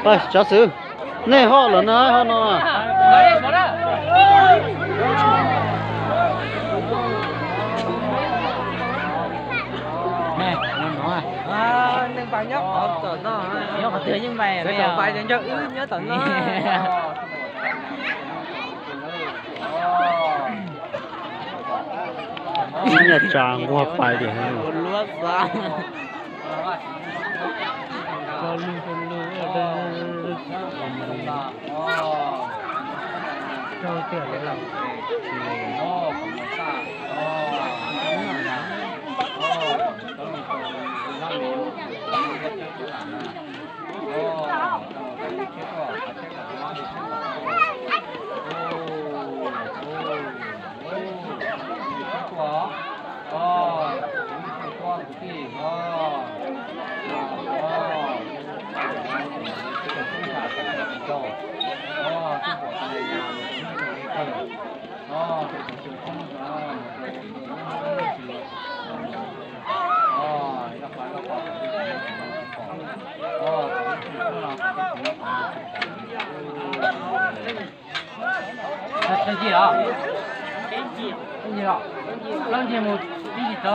Tsav xwb, nej ho lawm na, ho no na. Nws pais nyob qhov tom no, nyob qhov twg yeej pais, pais nyob tom no. Ib nyuag tsa nquag pais tias. Leej ntsis os, leej ntsis os, leej ntsis mus ib tsis txog.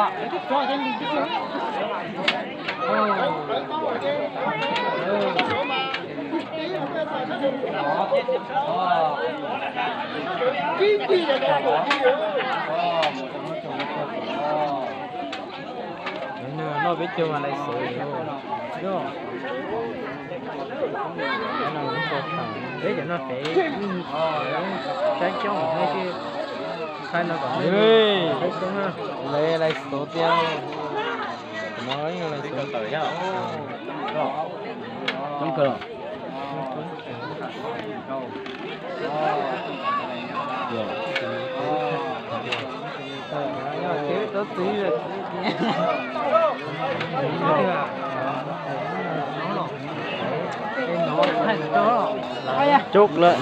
Noj peb caug mas lais xwb. Peb cov no peb saib coob thiab, saib no kom saib coob na. Lais xwb tiag. No lais xwb. Coob kawg. Coob lawm.